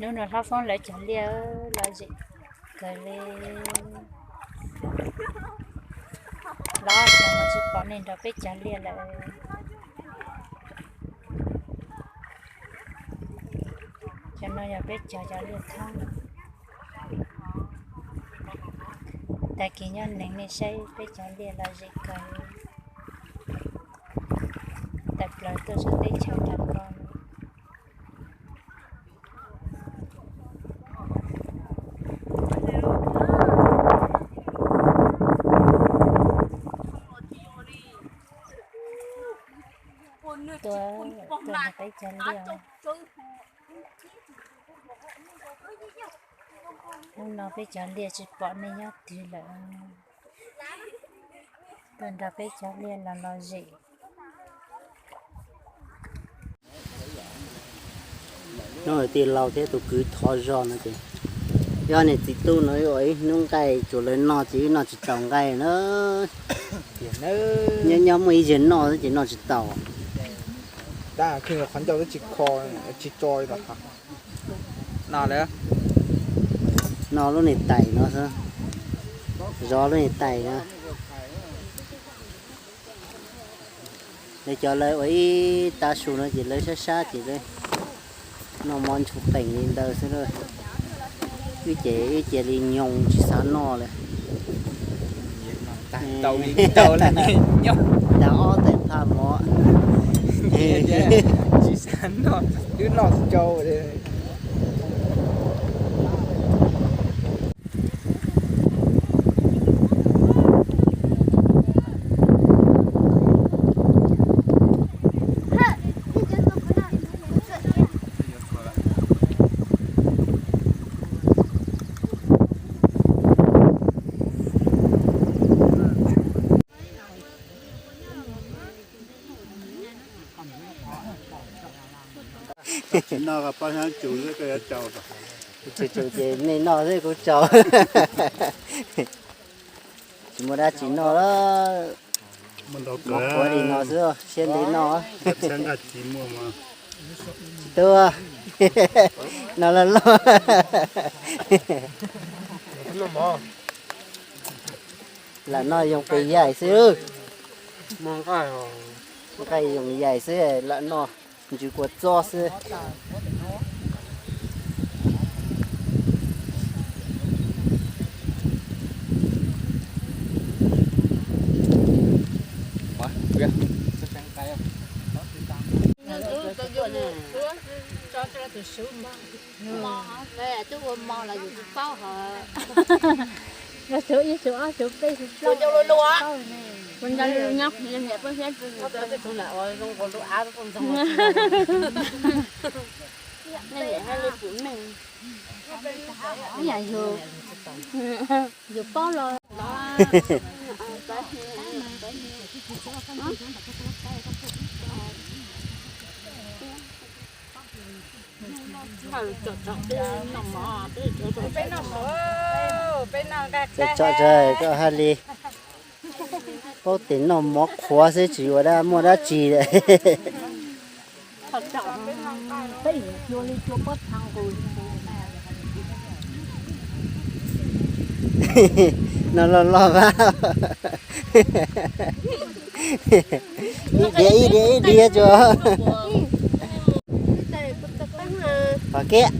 Hnub no Hlob Foob lawv cov liaj los zem kawg li. Los xyoo no tsis pom nej nrog peb cov liaj lawm. Cov no yog peb cov cov liaj thoob. Tag kis nyob neeg nej saib peb cov liaj los zem kawg. Tawm plaws tuaj sab teb chaws nram ko. Tuaj, tuaj nrog peb cov liaj. Hnub no peb cov liaj tsis pom nej nyob twg lawm. Tuaj nrog peb cov liaj los los zem. Hnub tij laug thiab tus kwv thov zog no ces, yog niam txiv tub no ua ib hnub nqaij tsuas lawv noj ces wb noj tsis tau nqaij na. Nyob nyob muaj ib zaug noj xwb ces noj tsis tau. Qhov ncauj twb tsis kho, tsis tso. No lub niag tais no xwb, zov lub niag tais no. Lawv cov lawv ua ib tav su no ces lawv sab sab ces lawv noj mov ntshua qees li ntawd xwb. Wb ces wb cia li nyoos tsis xav noj li. Tau ob tais phaj mov. Tsis xav noj, twb noj tsau li. Tsis noj pab hnab tsus xwb koj yuav tsau. Tsis tsum ces nej noj xwb kuv tsau. Tsis muaj dab tsi noj lawm. Mov qhuav li no xwb, siab ntev noj. Tsis tau. No loj loj. Lam noj yoog pes yaim xwb. Nqaij yoog yaim xwb, lam noj ntsws kua txob xwb. Twb ua mo los yus tsis paub hos. Suav ib suav ob suav peb suav plaub. Ua nco lus nyob qhov niam poj siab zoo ua lub av ntxoog. Yus paub los Peb noj mov, peb noj nqaij. Txawm tso tseg koj hais li, paub tias noj mov qhuav xwb tsis ua dab muaj dab tsi lawm. Peb cua li cua pob txha nqus. No loj loj vas. Ib diav ib diav ib diav tsuas. Pom kev.